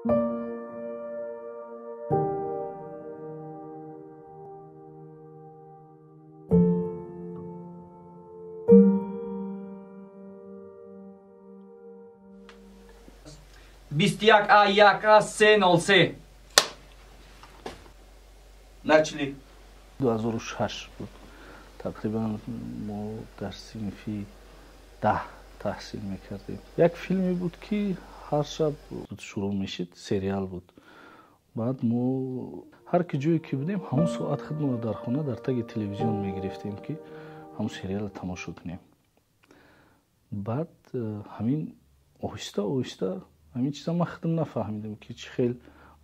Бисту як А як А се нол се. Начали. 2006 буд тақрибан, мо дар синфи 10 таҳсил мекардем. Як филме буд, ки ҳар шаб шурӯъ мешид, сериал буд. Баъд мо ҳар ки ҷое ки будем, ҳамун соат худмонро дар хона дар таги телевизион мегирифтем, ки ҳамун сериалро тамошо кунем. Баъд ҳамин оҳиста оҳиста ҳамин чиза ман худам нафаҳмидам, ки чӣ хел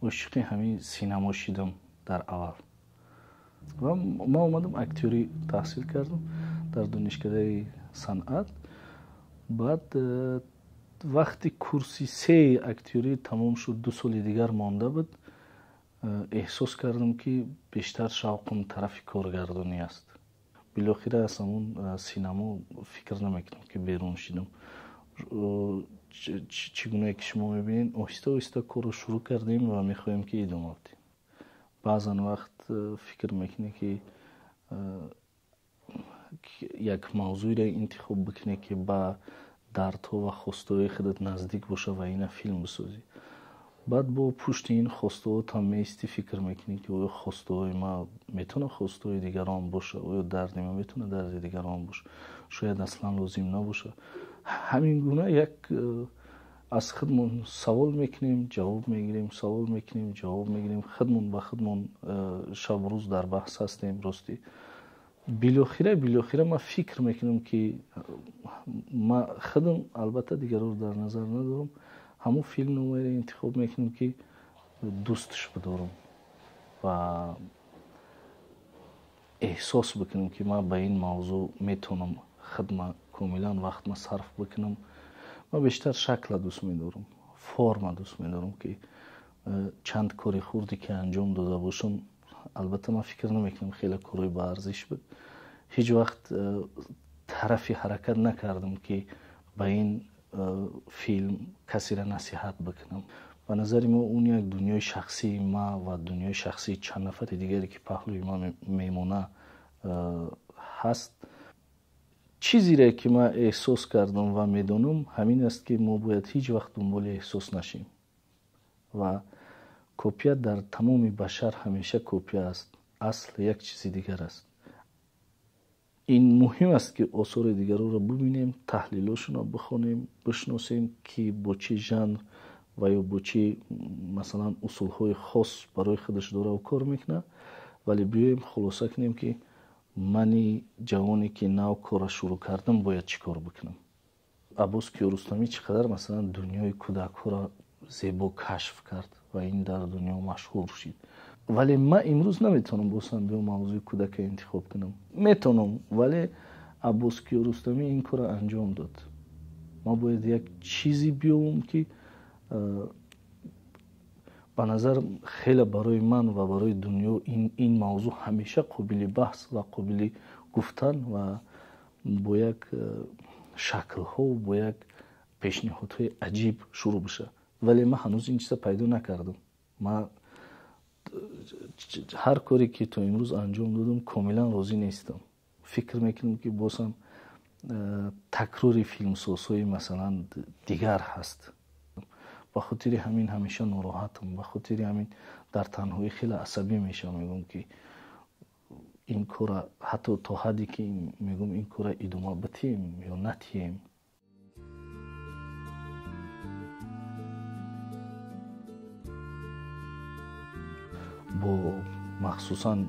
ошиқи ҳамин синамо шидам дар аввал. Ва ман омадам, актёрӣ таҳсил кардам дар донишкадаи санъат. Баъд вақти курси сеи актёрӣ тамом шуд, 2 соли дигар монда буд, эҳсос кардам, ки бештар шавқум тарафи коргардонӣ аст. Билохира аз ҳамун синамо фикр намекунам, ки берун шидам. Чӣ гунае ки шумо мебинед, оҳиста оҳиста корро шурӯъ кардем ва мехоҳем, ки идома бидиҳем. Баъзан вақт фикр мекунӣ, ки як мавзӯеро интихоб бикунӣ, ки ба дардҳо ва хостаҳои худат наздик боша ва ина филм бисозӣ. Баъд бо пушти ин хостаҳотам меистӣ, фикр мекунӣ, ки оё хостаҳои ман метавона хостаҳои дигарон боша, оё дарди ман метавона дарди дигарон боша, шояд аслан лозим набоша. Ҳамин гуна як аз худмон савол мекунем, ҷавоб мегирем, савол мекунем, ҷавоб мегирем. Худмон ба худмон шабу рӯз дар баҳс ҳастем. Ростӣ, билохира ман фикр мекунам, ки ман худам, албатта дигарро дар назар надорам, ҳамун филмномаеро интихоб мекунам, ки дӯстш бидорам ва эҳсос бикунам, ки ман ба ин мавзӯъ метавонам худма комилан вақтма сарф бикунам. Ман бештар шакла дӯст медорам, форма дӯст медорам, ки чанд кори хурде ки анҷом дода бошам. Албатта, ман фикр намекунам хеле корҳои баарзиш буд. Ҳеҷ вақт тарафи ҳаракат накардам, ки ба ин филм касеро насиҳат бикунам. Ба назари мо, он як дунёи шахсии ма ва дунёи шахсии чанд нафари дигаре, ки паҳлӯи ман мемона, ҳаст. Чизере ки ман эҳсос кардам ва медонам, ҳамин аст, ки мо бояд ҳеҷ вақт дунболи эҳсос нашем ва копия дар тамоми башар ҳамеша копия аст, асл як чизи дигар аст. Ин муҳим аст, ки осори дигарро бубинем, таҳлилошонро бихонем, бишносем, ки бо чӣ жанр ва ё бо чӣ, масалан, усулҳои хос барои худаш дора кор мекунад. Вале биёем хулоса кунем, ки мани ҷавоне, ки нав корро шурӯъ кардам, бояд чӣ кор бикунам. Аббос Киёрустамӣ чӣ қадар, масалан, дунёи кӯдакҳоро зебо кашф кард ва ин дар дунё машҳур шид. Вале ман имрӯз наметавонам босам биё мавзӯи кӯдака интихоб кунам. Метавонам, вале Аббос Киёрустамӣ ин корро анҷом дод. Ман бояд як чизе биёвам, ки ба назар хеле барои ман ва барои дунё ин мавзӯъ ҳамеша қобили баҳс ва қобили гуфтан ва бо як шаклҳо, бо як пешниҳодҳои аҷиб шурӯъ бишавад. Вале ман ҳанӯз ин чиза пайдо накардам. Ман ҳар коре ки то имрӯз анҷом додам, комилан розӣ нестам. Фикр мекунам, ки боз ҳам такрори филмсозҳои, масалан, дигар ҳаст. Ба хотири ҳамин ҳамеша нороҳатам, ба хотири ҳамин дар танҳоӣ хеле асабӣ мешавам. Мегӯям, ки ин кора, ҳатто то ҳадде ки мегӯям, ин кора идома битиҳем ё натиҳем. Бо махсусан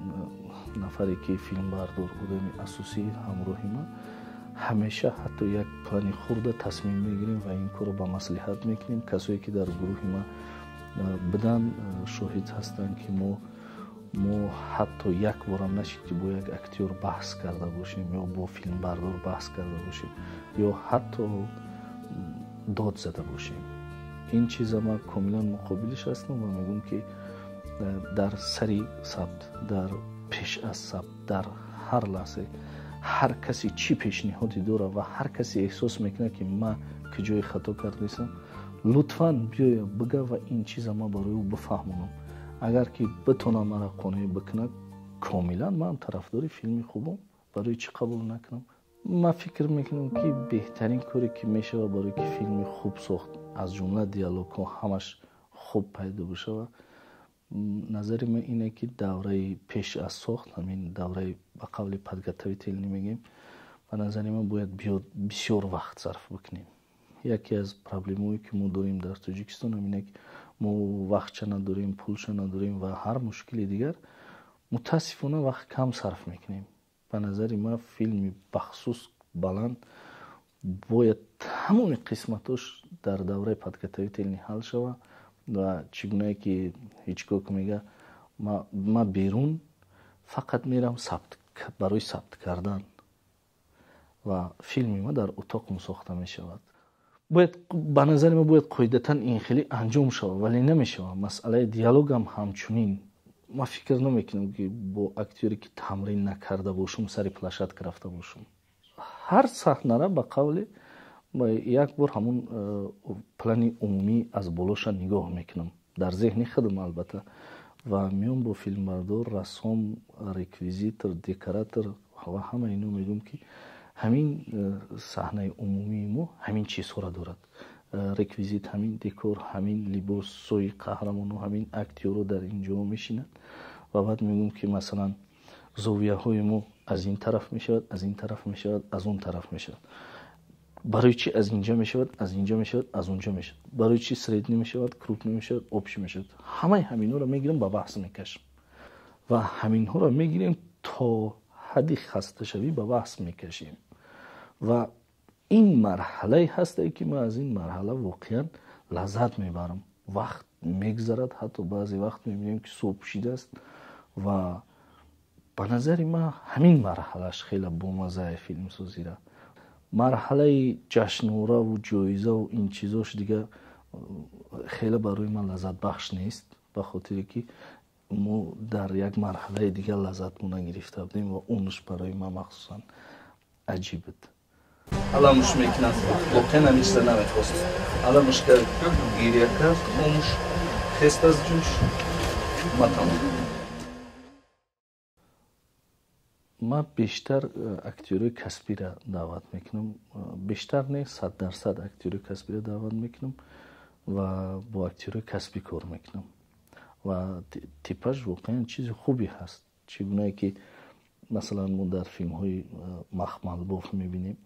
нафаре ки филмбардор, одами асосӣ ҳамроҳи ман, ҳамеша ҳатто як плани хурда тасмим мегирем ва ин корро ба маслиҳат мекунем. Касое ки дар гурӯҳи ман будан, шоҳид ҳастанд, ки мо ҳатто як борам нашид, ки бо як актёр баҳс карда бошем ё бо филмбардор баҳс карда бошем ё ҳатто дод зада бошем. Ин чиза ман комилан муқобилиш ҳастам ва мегӯям, ки дар сари сабт, дар пеш аз сабт, дар ҳар лаҳзе ҳар касе чӣ пешниҳоде дорад ва ҳар касе эҳсос мекунад, ки ман куҷое хато кардесам, Лутфан биёя бига ва ин чиза ман барои ӯ бифаҳмонам. Агар ки битонам мара қонеъ бикунад, комилан ман тарафдори филми хубам, барои чӣ қабул накунам? Ман фикр мекунам, ки беҳтарин коре ки мешавад барои ки филми хуб сохт, аз ҷумла диалогҳо ҳамаш хуб пайдо бишавад, назари ман ине ки давраи пеш аз сохт, ҳамин давраи ба қавли подготовительный мегӯем, ба назари ман бояд бисёр вақт сарф бикунем. Яке аз проблемое ки мо дорем дар Тоҷикистон ҳамине ки мо вақтша надорем, пулша надорем ва ҳар мушкили дигар, мутаассифона вақт кам сарф мекунем. Ба назари ман филми бахусус баланд бояд тамоми қисматош дар давраи подготовительный ҳал шавад ва чӣ гунае ки Ҳичкок мега, ман берун фақат мерам барои сабт кардан ва филми ма дар утоқ мусохта мешавад. Бояд, ба назари ман, бояд қоидатан ин хеле анҷом шавад, вале намешавад. Масъалаи диалогам ҳамчунин, ман фикр намекунам ки бо актёре ки тамрин накарда бошум сари площадка рафта бошум. Ҳар саҳнара ба қавле як бор ҳамун плани умумӣ аз болоша нигоҳ мекунам дар зеҳни худам албатта, ва меом бо филмбардор, рассом, реквизитор, декоратор ва ҳама ино мегӯм, ки ҳамин саҳнаи умумии мо ҳамин чизҳоро дорад: реквизит ҳамин, декор ҳамин, либосҳои қаҳрамону ҳамин, актёро дар ин ҷо мешинад. Ва баъд мегӯм, ки масалан зовияҳои мо аз ин тараф мешавад, аз ин тараф мешавад, аз он тараф мешавад. Барои чӣ аз инҷа мешавад, аз инҷа мешавад, аз онҷа мешавад? Барои чӣ средний мешавад, крупный мешавад, общий мешавад? Ҳамаи ҳаминҳоро мегирем, ба баҳс мекашем ва ҳаминҳоро мегирем, то ҳадди хасташавӣ ба баҳс мекашем. Ва ин марҳалае ҳастае, ки ман аз ин марҳала воқеан лаззат мебарам. Вақт мегзарад, ҳатто баъзе вақт мебинем, ки субҳ шидааст, ва ба назари ман ҳамин марҳалаш хеле бомаззае филмсозира. Марҳалаи ҷашнвораву ҷоизаву ин чизош дига хеле барои ман лаззатбахш нест, ба хотире ки мо дар як марҳалаи дигар лаззатмо нагирифта будем ва онш барои ман махсусан аҷиб буд. Аламуш мекунад, воқеан ҳамин чиза намехост. Аламуш кард, гиря кард, хомӯш хест аз ҷӯш, ма тамом. Ман бештар актёрои касбиро даъват мекунам, бештар не, 100% актёрои касбиро даъват мекунам ва бо актёрои касбӣ кор мекунам. Ва типаж воқеан чизи хубе ҳаст. Чӣ гунае ки масалан мо дар филмҳои Махмалбоф мебинем,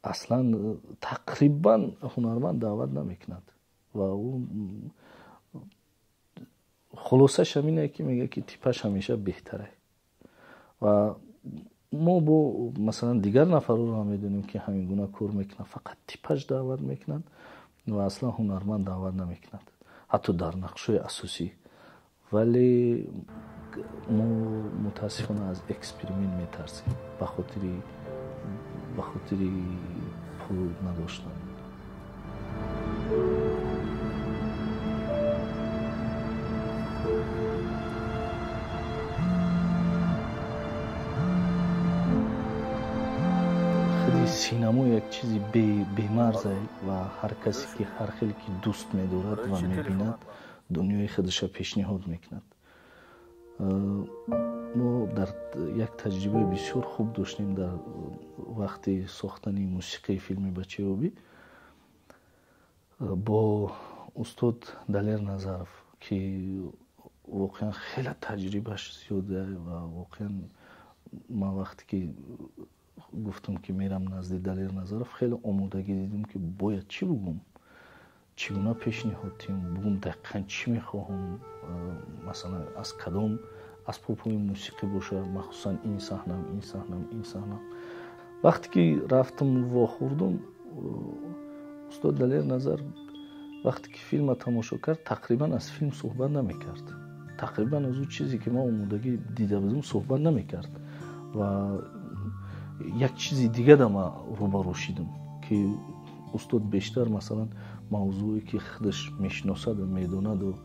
аслан тақрибан ҳунарманд даъват намекунад ва ӯ хулосаш ҳамине ки мегӯяд, ки типаж ҳамеша беҳтаре. Ва мо бо масалан дигар нафарҳоро ҳам медонем, ки ҳамин гуна кор мекунанд, фақат типаж даъват мекунанд ва аслан ҳунарманд даъват намекунанд, ҳатто дар нақшҳои асосӣ. Вале мо мутаассифона аз эксперимент метарсем ба хотири пул надоштан. Худи синамо як чизи бемарзе ва ҳар касе ки ҳар хеле ки дӯст медорад ва мебинад, дунёи худаша пешниҳод мекунад. Мо дар як таҷрибаи бисёр хуб доштем дар вақти сохтани мусиқии филми «Бачаи обӣ» бо устод Далер Назаров, ки воқеан хеле таҷрибаш зиёда. Ва воқеан ман вақте ки гуфтам, ки мерам назди Далер Назаров, хеле омодагӣ дидам, ки бояд чӣ бугум, чӣ гуна пешниҳод диҳам, бугум дақиқан чӣ мехоҳам, масалан аз кадом асбобҳои мусиқӣ бошад, махсусан ин саҳнам, ин саҳнам, ин саҳнам. Вақте ки рафтам, вохӯрдум, устод Далер Назар вақте ки филмро тамошо кард, тақрибан аз филм суҳбат намекард, тақрибан аз ӯ чизе ки ман омодагӣ дида будам суҳбат намекард. Ва як чизи дигар ман рӯбарӯ шидам, ки устод бештар масалан мавзӯе ки худаш мешиносаду медонаду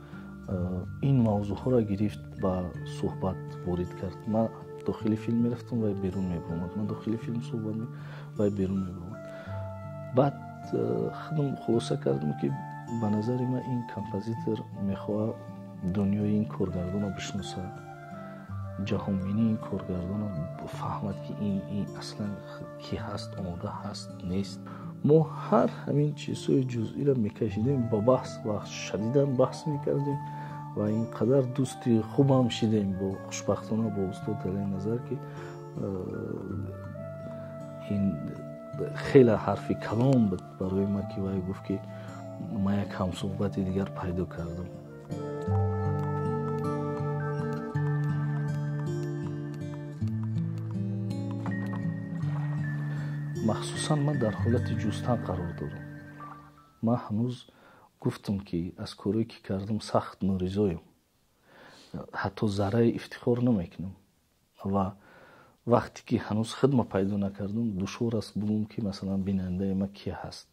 ин мавзӯъҳоро гирифт, ба суҳбат ворид кард. Ман дохили филм мерафтам, вай берун мебаромад, ман дохили филм суҳбат, вай берун мебаромад. Баъд Худам хулоса кардам, ки ба назари ман ин композитор мехоҳад дунёи ин коргардонро бишносад, ҷаҳонбинии ин коргардонро фаҳмад, ки ин аслан ки ҳаст, омода ҳаст, нест. Мо ҳар ҳамин чизҳои ҷузъиро мекашидем ба баҳс ва шадидан баҳс мекардем ва ин қадар дӯсти хубам шидем бо хушбахтона бо устод Далер Назар, ки ин хеле ҳарфи калом буд барои ман, ки вай гуфт, ки ман як ҳамсуҳбати дигар пайдо кардам. Махсусан ман дар ҳолати ҷустан қарор дорам. Ман ҳанӯз гуфтам, ки аз корое ки кардам сахт норизоем, ҳатто зарраи ифтихор намекунам ва вақте ки ҳанӯз хидма пайдо накардам, душвор аст бугум, ки масалан бинандаи ман ки ҳаст.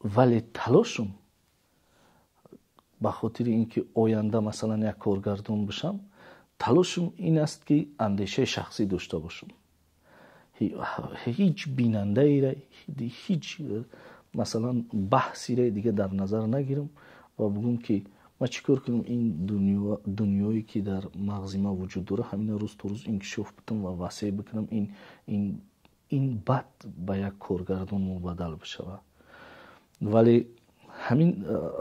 Вале талошам ба хотири ин ки оянда масалан як коргардон бишам, талошам ин аст, ки андешаи шахсӣ дошта бошам. Ҳеҷ бинандаеро, ҳеҷ масалан баҳсеро дига дар назар нагирам ва бугум, ки ман чӣ кор кунам, ин дунёе ки дар мағзи ман вуҷуд дорад, ҳамина рӯз то рӯз инкишоф битам ва васеъ бикунам, ин бад ба як коргардон мубаддал бишавад. Вале ҳамин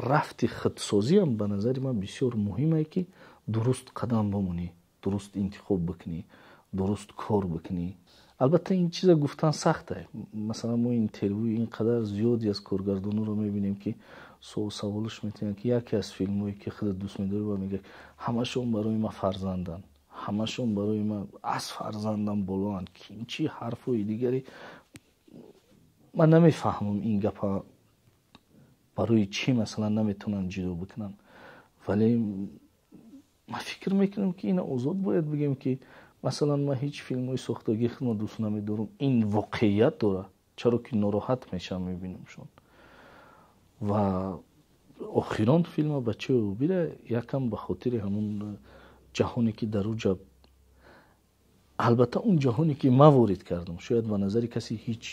рафти худсозиам ба назари ман бисёр муҳимае, ки дуруст қадам бимонӣ, дуруст интихоб бикунӣ, дуруст кор бикунӣ. Албатта, ин чиза гуфтан сахте. Масалан, мо интервюи ин қадар зиёде аз коргардонҳоро мебинем, ки саволш метиҳанд, ки яке аз филмҳое ки худат дӯст медорӣ, ва мегӯяд, ҳамашон барои ман фарзанданд, ҳамашон барои ман аз фарзандам болоанд. Чӣ ҳарфҳои дигаре, ман намефаҳмам, ин гапа барои чӣ масалан наметавонанд ҷудо бикунанд. Вале ман фикр мекунам, ки ина озод бояд бигем, ки масалан ман ҳеҷ филмҳои сохтагии худро дӯст намедорам. Ин воқеият дорад, чаро ки нороҳат мешавам, мебинамшон. Ва охирон филма «Бачаи обира» якам ба хотири ҳамун ҷаҳоне ки дар уҷа, албатта, он ҷаҳоне ки ман ворид кардам, шояд ба назари касе ҳеҷ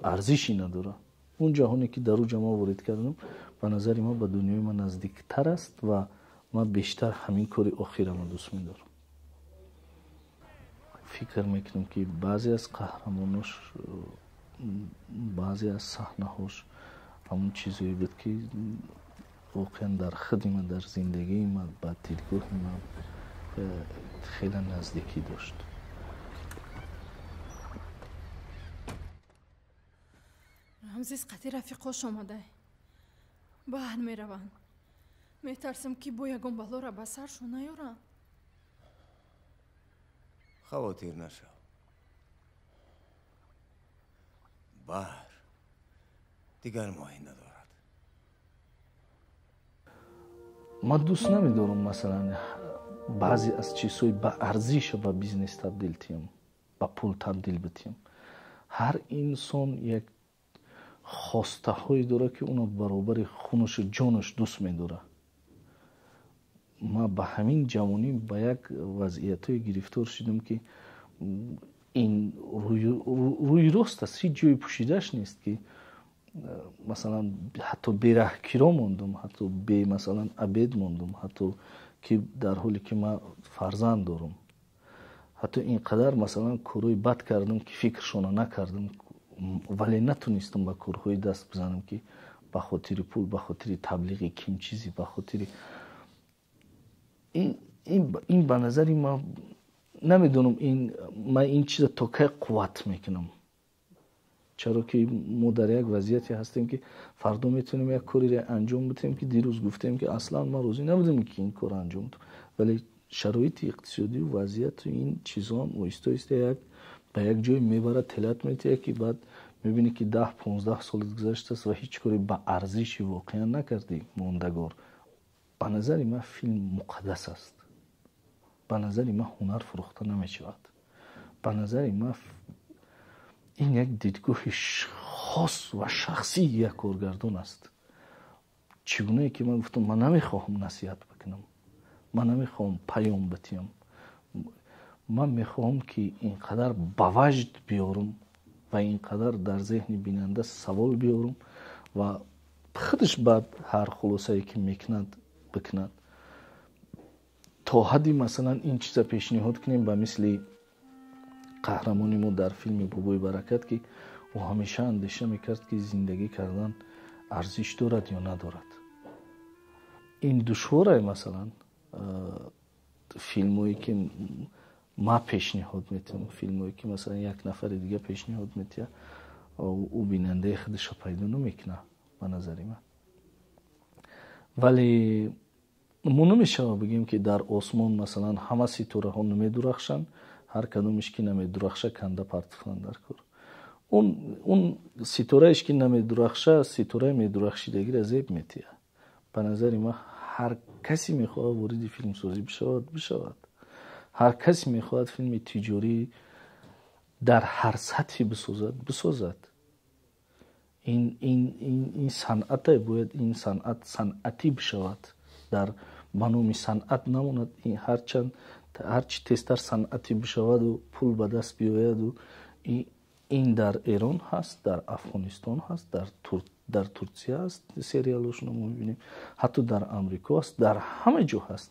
арзише надорад, он ҷаҳоне ки дар уҷа ман ворид кардам, ба назари ман ба дунёи ман наздиктар аст ва ман бештар ҳамин кори охирамро дӯст медорам. Фикр мекунам, ки баъзе аз қаҳрамонош, баъзе аз саҳнаҳош ҳамон чизое буд, ки воқеан дар худи ман, дар зиндагии ман, ба дидгоҳи ман хеле наздикӣ дошт. Рамзиз қати рафиқош омадай, баҳр мераванд. Метарсам, ки бо ягон балора ба саршон наёранд. Хавотир нашав, баҳр дигар моҳӣ надорад. Ман дӯст намедорам, масалан, баъзе аз чизҳои ба арзиша ба бизнес табдил тиҳам, ба пул табдил битиҳам. Ҳар инсон як хостаҳое дорад, ки уно баробари хунушу ҷонаш дӯст медорад. Ман ба ҳамин ҷавонӣ ба як вазъиятҳое гирифтор шудам, ки ин рӯи рост аст, ҳеҷ ҷои пӯшидааш нест, ки масалан ҳатто бераҳкиро мондум, ҳатто бе масалан обед мондум, ҳатто ки дар ҳоле ки ман фарзанд дорам, ҳатто ин қадар масалан корҳои бад кардам, ки фикршона накардам, вале натунистам ба корҳои даст бизанам, ки ба хотири пул, ба хотири таблиғи ким чизе, ба хотири ин. Ба назари ман, намедонам, ин ман ин чиза то кай қувват мекунам, чаро ки мо дар як вазъияте ҳастем, ки фардо метавонем як кореро анҷом бидиҳем, ки дирӯз гуфтем, ки аслан ман розӣ набудам, ки ин корро анҷом бидам. Вале шароити иқтисодию вазъияту ин чизҳоам оҳиста оҳиста як ба як ҷой мебарад, телат метиҳад, ки баъд мебинӣ, ки 10-15 солат гузаштааст ва ҳеҷ коре ба арзиши воқеан накардӣ мондагор. Ба назари ман филм муқаддас аст. Ба назари ман ҳунар фурӯхта намешавад. Ба назари ман ин як дидгоҳи хос ва шахсии як коргардон аст. Чӣ гунае ки ман гуфтам, ман намехоҳам насиҳат бикунам, ман намехоҳам паём битиҳам, ман мехоҳам, ки ин қадар ба ваҷд биёрам. ва ин қадар дар зеҳни бинанда савол биёрам ва худаш баъд ҳар хулосае ки мекунад бикунад. То ҳадди масалан ин чиза пешниҳод кунем ба мисли қаҳрамони мо дар филми Бобои Баракат, ки ӯ ҳамеша андеша мекард, ки зиндагӣ кардан арзиш дорад ё надорад. Ин душворае, масалан филмое ки ма пешниҳод метиҳам, филмое ки масалан як нафари дига пешниҳод метиҳад, ӯ бинандаи худаша пайдо намекунад ба назари ман. Вале мо намешавад бигӯем, ки дар осмон масалан ҳама ситораҳо намедурахшанд, ҳар кадомеш ки намедурахша канда партофтан дар кор. Он ситораеш ки намедурахша, ситораи медурахшидагиро зеб метиҳад. Ба назари ман ҳар касе мехоҳад вориди филмсозӣ бишавад, бишавад. Ҳар касе мехоҳад филми тиҷорӣ дар ҳар сатҳе бисозад, бисозад. Ин санъате, бояд ин санъат санъатӣ бишавад, дар ба номи санъат намонад. Ҳарчанд ҳарчи тезтар санъатӣ бишаваду пул ба даст биёяду, ин дар Эрон ҳаст, дар Афғонистон ҳаст, дар Турсия ҳаст, сериалошонро мо мебинем, ҳатто дар Амрико ҳаст, дар ҳама ҷо ҳаст.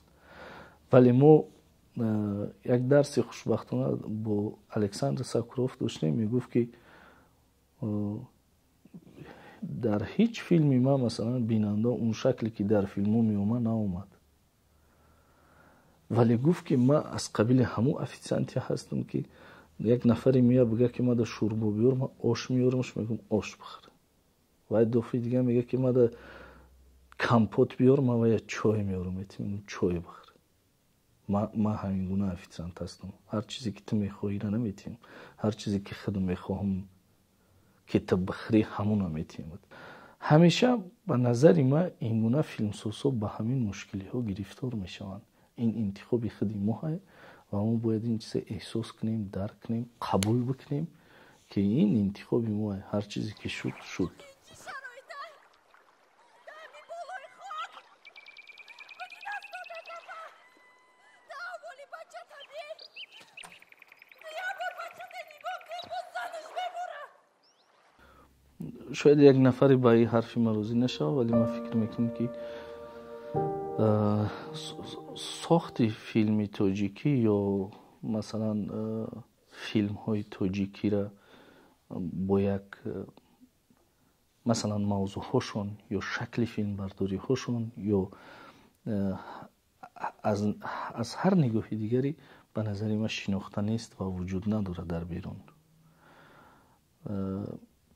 Вале мо як дарси хушбахтона бо Александр Сакуров доштем, мегуфт, ки дар ҳеҷ филми ман масалан бинанда он шакле ки дар филмҳо меомад наомад. Вале гуфт, ки ман аз қабили ҳамун официанте ҳастам, ки як нафаре меяд, бигӯяд, ки мада шӯрбо биёр, ман ош меёрамш, мегӯям ош бихӯр. Вай дафъаи дига мегӯяд, ки мада компот биёр, ман вая чой меёрам, метимем чой бихӯр. Ман ҳамин гуна официант ҳастам. Ҳар чизе ки ту мехоҳиро наметиҳам, ҳар чизе ки худам мехоҳам ки ту бихӯрӣ, ҳамонро метиҳам. Ҳамеша ба назари ман ин гуна филмсозҳо ба ҳамин мушкилиҳо гирифтор мешаванд. Ин интихоби худи мо ҳай ва мо бояд ин чиза эҳсос кунем, дарк кунем, қабул бикунем, ки ин интихоби мо ҳай. Ҳар чизе ки шуд, шуд. Шояд як нафаре ба ин ҳарфи ман розӣ нашавад, вале ман фикр мекунам, ки сохти филми тоҷикӣ ё масалан филмҳои тоҷикиро бо як масалан мавзӯъҳошон ё шакли филмбардориҳошон ё аз ҳар нигоҳи дигаре ба назари ман шинохта нест ва вуҷуд надорад дар берун.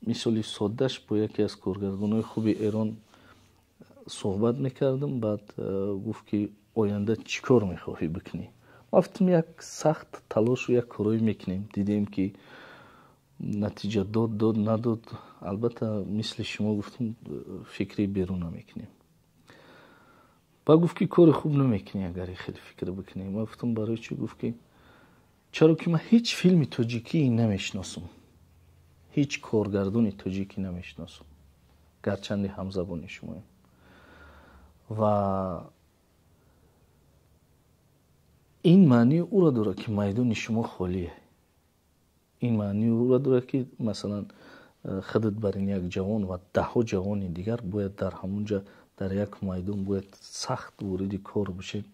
Мисоли соддаш, бо яке аз коргардонҳои хуби Эрон суҳбат мекардам, баъд гуфт, ки оянда чӣ кор мехоҳӣ бикунӣ? Ма гуфтам, як сахт талошу як корое мекунем, дидем ки натиҷа дод, дод, надод, албатта мисли шумо гуфтам, фикри беруна мекунем. Баъд гуфт, ки кори хуб намекунӣ, агар хеле фикр бикунӣ. Ма гуфтам, барои чӣ? Гуфт, ки чаро ки ман ҳеҷ филми тоҷикӣ намешиносам, ҳеҷ коргардони тоҷикӣ намешиносам, гарчанде ҳамзабони шумоем. Ва ин маънии ӯро дорад, ки майдони шумо холие. Ин маънии ӯро дорад, ки масалан худат бар ин як ҷавон ва даҳҳо ҷавони дигар бояд дар ҳамон ҷа дар як майдон бояд сахт вориди кор бишед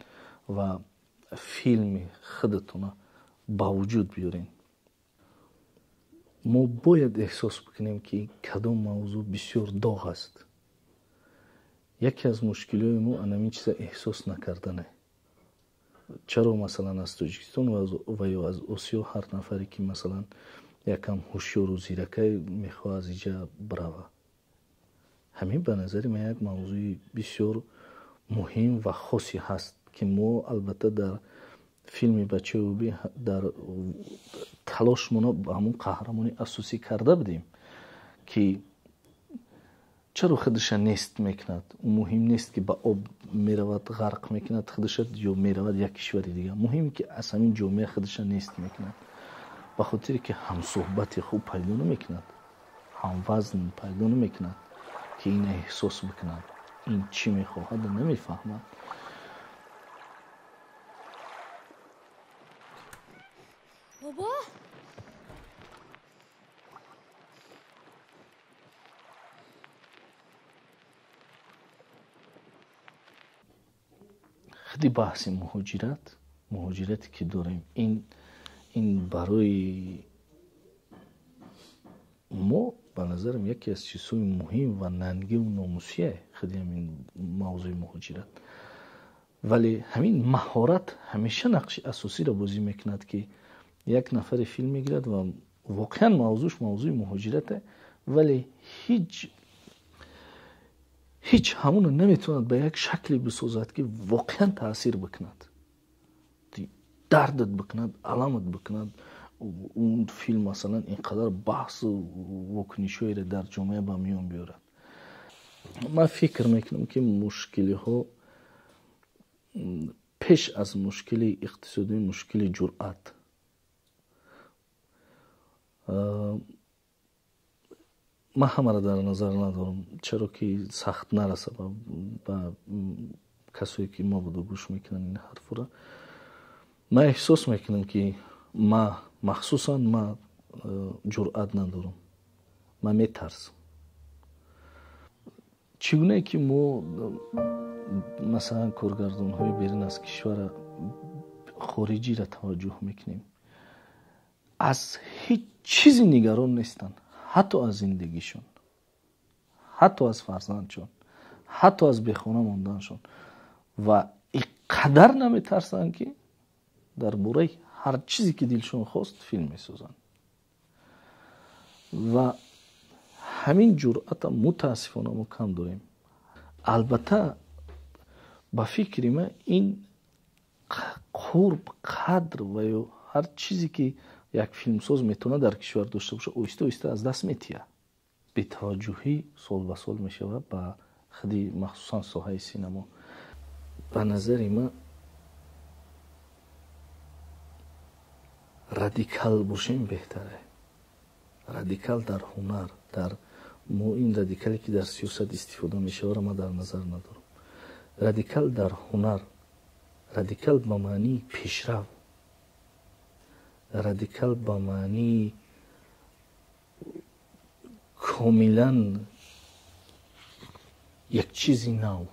ва филми худатона ба вуҷуд биёред. Мо бояд эҳсос бикунем, ки кадом мавзӯъ бисёр доғ аст. Яке аз мушкилиҳои мо анамин чиза эҳсос накардане. Чаро масалан аз Тоҷикистон ва ё аз Осиё ҳар нафаре ки масалан якам ҳушёру зиракай мехоҳад аз иҷа бирава? Ҳамин ба назари ман як мавзӯи бисёр муҳим ва хосе ҳаст, ки мо албатта дар филми Бачаи обӣ дар талошмона ба ҳамон қаҳрамони асосӣ карда будем, ки чаро худаша нест мекунад. Ӯ муҳим нест, ки ба об меравад, ғарқ мекунад худаша ё меравад як кишвари дигар. Муҳим, ки аз ҳамин ҷомеа худаша нест мекунад, ба хотире ки ҳамсӯҳбати хуб пайдо намекунад, ҳамвазн пайдо намекунад, ки ин эҳсос бикунад, ин чӣ мехоҳад намефаҳмад. Бобо. Худи баҳси муҳоҷират, муҳоҷирате ки дорем, ин барои мо ба назарам яке аз чизҳои муҳим ва нангиву номусие, худи ҳамин мавзӯи муҳоҷират. Вале ҳамин маҳорат ҳамеша нақши асосиро бозӣ мекунад, ки як нафаре филм мегирад ва воқеан мавзӯш мавзӯи муҳоҷирате, вале ҳеҷ ҳамонро наметавонад ба як шакле бисозад, ки воқеан таъсир бикунад, дардат бикунад, аламат бикунад. Он филм масалан ин қадар баҳсу вокунишҳоеро дар ҷомеа ба миён биёрад. Ман фикр мекунам, ки мушкилиҳо пеш аз мушкили иқтисодӣ мушкили ҷуръат. Ман ҳамаро дар назар надорам, чаро ки сахт нараса ба касое ки мо буду гӯш мекунанд ин ҳарфро. Ман эҳсос мекунам, ки ман махсусан ман ҷуръат надорам, ман метарсам. Чӣ гунае ки мо масалан коргардонҳои берун аз кишвара, хориҷиро таваҷҷӯҳ мекунем, аз ҳеҷ чизе нигарон нестанд, ҳатто аз зиндагишон, ҳатто аз фарзандшон, ҳатто аз бехона монданшон, ва инқадар наметарсанд, ки дар бораи ҳар чизе ки дилшон хост филм месозанд. Ва ҳамин ҷуръата мутаассифона мо кам дорем. Албатта, ба фикри ман, ин қурб, қадр ва ё ҳар чизе ки як филмсоз метавонад дар кишвар дошта бошад, оҳиста оҳиста аз даст метиҳад. Бетаваҷҷӯҳӣ сол ба сол мешавад ба худи махсусан соҳаи синамо. Ба назари ман, радикал бошем беҳтаре. Радикал дар ҳунар, дар мо ин радикале ки дар сиёсат истифода мешавад, ман дар назар надорам. Радикал дар ҳунар, радикал ба маънии пешрав, радикал ба маънии комилан як чизи нав.